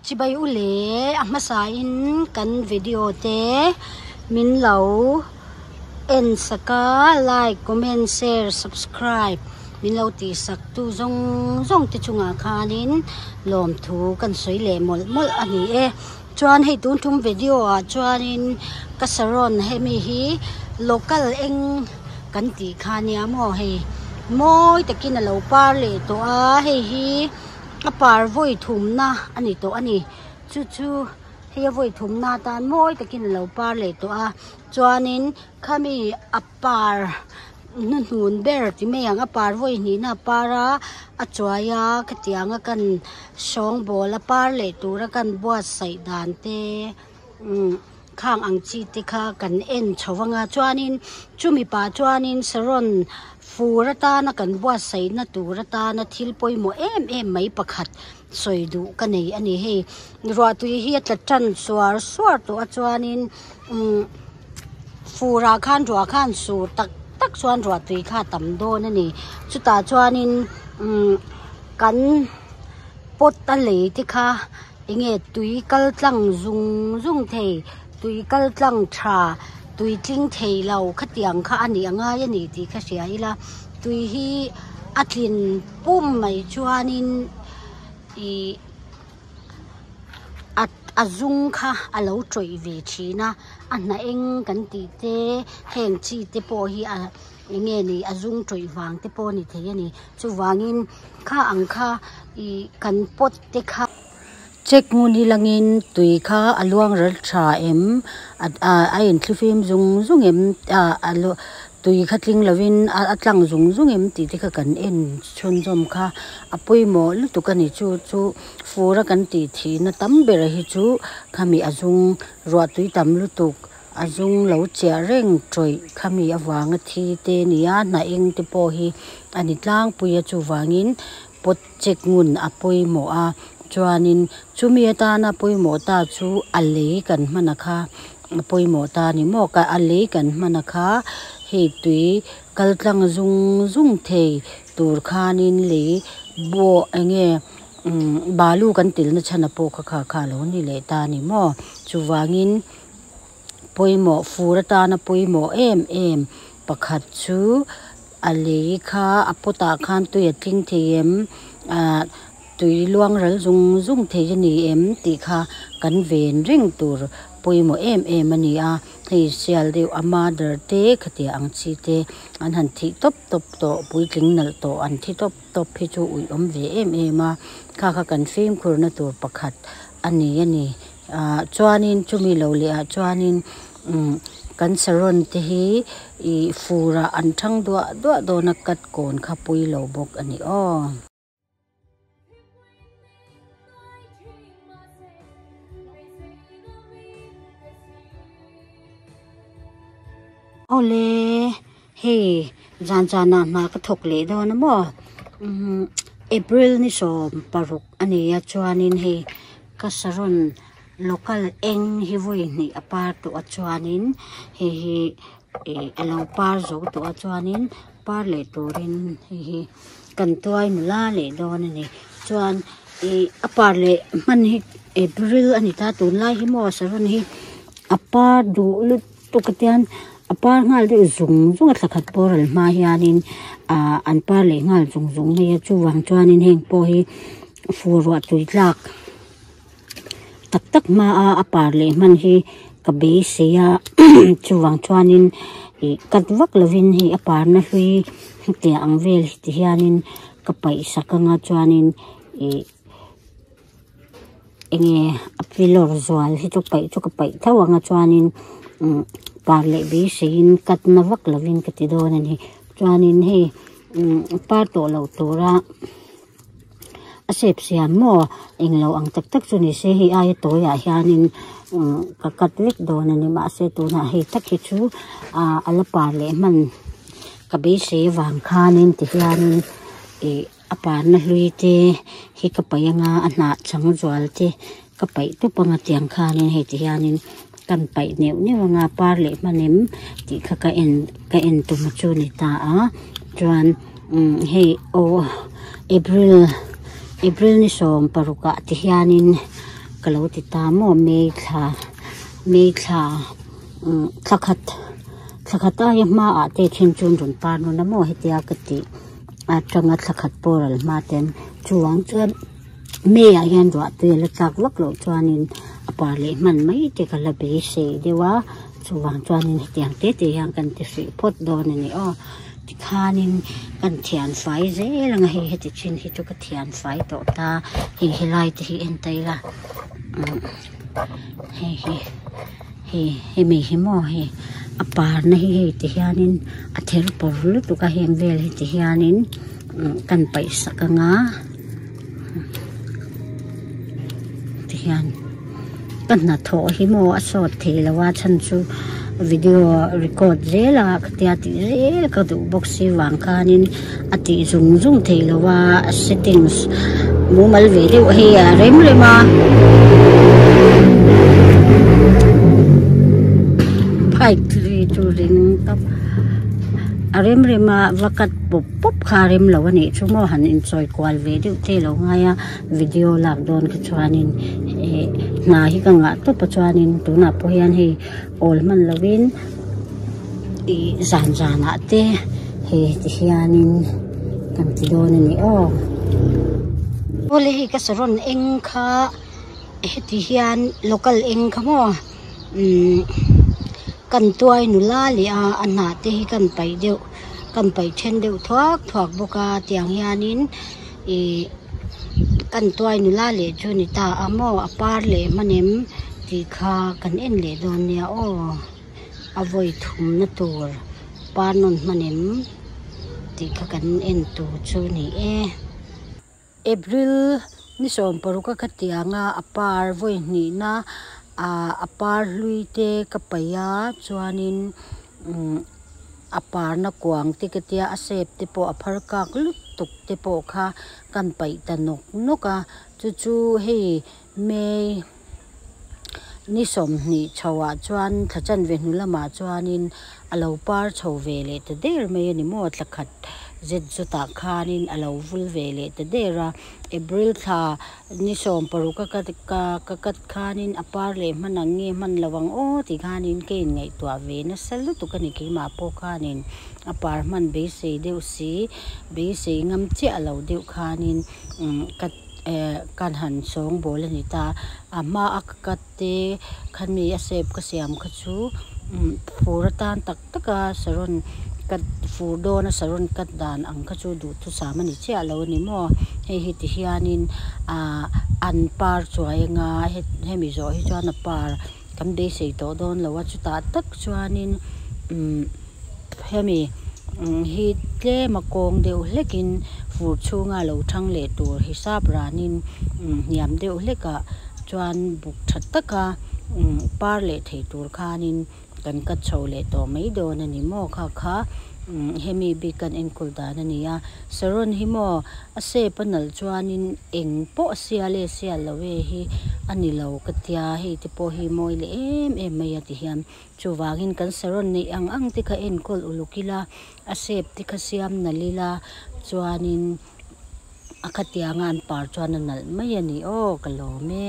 Chibai u le a hmasa in kan video te min lo en sak a like comment share subscribe min lo tih sak tu zawng zawng te chungah khanin lawmthu kan sawi leh mawlh mawlh a ni e chuan hei tun tum video ah chuanin ka saron hemi hi local eng kan tih kha nia maw hei mawi takin a lo par leh tawh a hei hi. A par vawi thumna a ni tawh a ni. Chu chu hei a vawi thumna atan mawi takin a lo par leh tawh a. Chuanin khami a par hnuhnun ber ti mai ang a par vawi hnihna a par a, a chuai a khatianga kan sawngbawl a par leh tura kan buatsaih dan te umm khang ang chi te kha kan en chho vang a. Chuanin chumi pah chuanin saron Fur atana kan buatsaihna tur atana thil pawimawh em em mai pakhat sawi duh ka nei a ni. Hei ruahtui hi a tla tan suar suar tawh a chuanin umm furah khan ruah khan sur tak tak chuan ruahtui kha a tam dawn a ni. Chutah chuanin umm kan pot a lei te kha eng nge tui kal tlang zung zung thei tui kal tlang tha tui tling thei lo khatiang kha a nih a ngai a ni tih ka hria ila tui hi a tlin pum mai chuanin ih a a zum kha a lo tawih ve thin a a hnah eng kan tih te heng chi te pawh hi a eng nge ni a zum tawih vang te pawh a ni thei a ni chuvangin kha ang kha ih kan pot te kha. Check ngun hi langin tui kha a luang ral tha em a inthlifim zung zung em tui kha tling lovin a tlang zung zung em tih te kha kan en chhunzawm kha a pawimawh lutuk a ni chu chu fur a kan tih thihna tam ber hi chu khami a zung ruah tui tam lutuk a zung lo chiah reng tawih khami avanga thi te a ni a hnah eng te pawh hi a ni tlangpui a chuvangin pot check ngun a pawimawh a chuanin chumi atana pawimawh ta chu a lei kan hman a kha a pawimawh ta a ni maw ka a lei kan hman a kha hei tui kal tlang zung zung thei tur khanin lei bawh eng nge umm balu kan telna chhan a pawh kha kha kha alo ni leh ta a ni maw chuvangin pawimawh fur atana pawimawh em em pakhat chu a lei kha a pot ah khan tui a tling thei em ah tui luang ral zung zung thei a ni em tih kha kan ven reng tur pawimawh em em a ni a hei sial deuh a mother te khatiang ang chi te an han thih tawp tawp tawh puitling nalh tawh an thi tawp tawp hi chu uih awm ve em em a kha kha kan fimkhur na tur pakhat a ni a ni. Ah chuanin chumi lo leh ah chuanin umm kan saron te hi ih fur ah an thang duah duah dawn a cut kawn kha pui lo bawk a ni aw. Awle hei zan zan ah hna ka thawk leh dawn a maw umm April ni 16 a ni a chuanin hei ka saron local eng hi vawi hnih a par tawh a chuanin hei hi ih a lo par zo tawh a chuanin par leh turin hei hi kan tuai nula leh dawn a ni chuan ih a par leh hman hi April a ni ta tunlai hi maw saron hi a par duh lutuk. Tuk atian a par nghal deuh zung zung a thla khat boral hma hianin ah an par leh nghal zung zung mai a chuvang chuanin heng pawh hi fur ruah tui tlak tak tak hma a a par leh hman hi ka beisei a chuvang chuanin ih cut vak lovin hei a parna hlui hetiang ang vel hi ti hianin ka paih sak anga chuanin ih. Enge a pillar zual hi chu paih chu ka paih tho ang a chuanin umm par leh beiseiin cut na vak lovin ka ti dawn a ni chuanin hei umm par tawh loh tura a shape siam maw englo ang tak tak chu ni se hei aia tawiah hianin umm ka cut vek dawn a ni mahse tunah hei tak hi chu ah a la par leh hman ka beisei avang khanin tihianin ih. A parna hlui te hi ka paih anga a hnah chang zual te ka paih tawp anga tiang khanin hei ti hianin kan paih neuh neuh anga par leh hman em tih kha ka en ka en tum chu a ni ta a chuan umm hei aw April April ni 16 ah ti hianin. ka lo ti ta maw May thla May thla umm thla khat thla khat aia hmaah te then chuan rawn par nawn a maw hetia ka tih atanga thla khat pawh ral hma ten chuvang chuan May ah hian ruah tui a la tlak vak loh chuanin a par leh hman mai te ka la beisei deuh a chuvang chuanin hetiang te te hian kan ti hrih phawt dawn a ni aw tikhanin kan thian fai zel ang a hei heti chin hi chu ka thian fai tawh ta hei helai te hi en ta ila umm hei hi hei hemi hi maw hei a parna hi hei ti hianin a ther pawr lutuk a heng vel hi ti hianin umm kan paih sak ang a tihian ka hnathawh hi maw a sawt thei lo a chhan chu video record zel a ka tia tih zel ka duh bawk si vang khanin a tih zung zung thei lo a settings mumal ve deuh hei a rem rem a bike ri chu ring tawp a rem rem a va cut pawp pawp kha a rem lo a nih chu maw han inchawi kual ve deuh te lo ngai a video lak dawn kha chuanin ih hna hi ka ngah tawp a chuanin tunah pawh hian hei awl hman lovin ih zan zanah te hei ti hianin kan ti dawn a ni aw. Awle hei ka saron eng kha heti hian local eng kha maw umm kan tuai nula leh a a hnah te hi kan paih deuh kan paih then deuh thuak thuak bawk a tiang hianin ih kan tuai nula leh chu ni ta a maw a par leh hman em tih kha kan en leh dawn nia aw a vawi thum na tur par nawn hman em tih kha kan en tur chu ni e. April ni sawmparuk a khatianga a par vawi hnihna ah a par hlui te ka paih a chuanin umm a parna kuang te ka tia a shape te pawh a phar kak lutuk te pawh kha kan paih ta nawk nawk a chu chu hei May ni sawmhnih chho ah chuan thla chanve hnu lamah chuanin a lo par chho ve leh ta der mai a ni maw thla khat zet zawtah khanin a lo vul ve leh ta der a April thla ni sawm paruk a ka ka cut khanin a par leh hman ang nge hman lo ang aw tih khanin ka inngaihtuah ve nasa lutuk a ni keimah pawh khanin a par hman beisei deuh si beisei ngam chiah lo deuh khanin umm ka eh kan han sawngbawl a ni ta a hma a ka cut te khami a shape ka siam kha chu umm fur atan tak tak a saron cut fur dawn a saron cut dan ang kha chu duhthusam a ni chiah lo a ni maw hei hi ti hianin ah an par chuai anga hemi zawh hi chuan a par kan beisei tawh dawn lo a chutah tak chuanin umm hemi hi tlem a kawng deuh hlekin fur chhunga lo thang leh tur hisap ranin hniam deuh hlekah chuan buk tha taka par leh thei tur khanin kan cut chho leh tawh mai dawn a ni maw kha kha hemi bik kan enkawl dan a ni a saron hi maw a shape a nalh chuanin eng pawh a sial e sial lo e hi a ni lo ka tia hei te pawh hi mawi leh em em mai a ti hian. Chuvangin kan saron neih ang ang te kha enkawl uluk ila, a shape te kha siam nalh ila, chuanin a khatianga an par chuan a nalh mai a ni aw ka lawm e.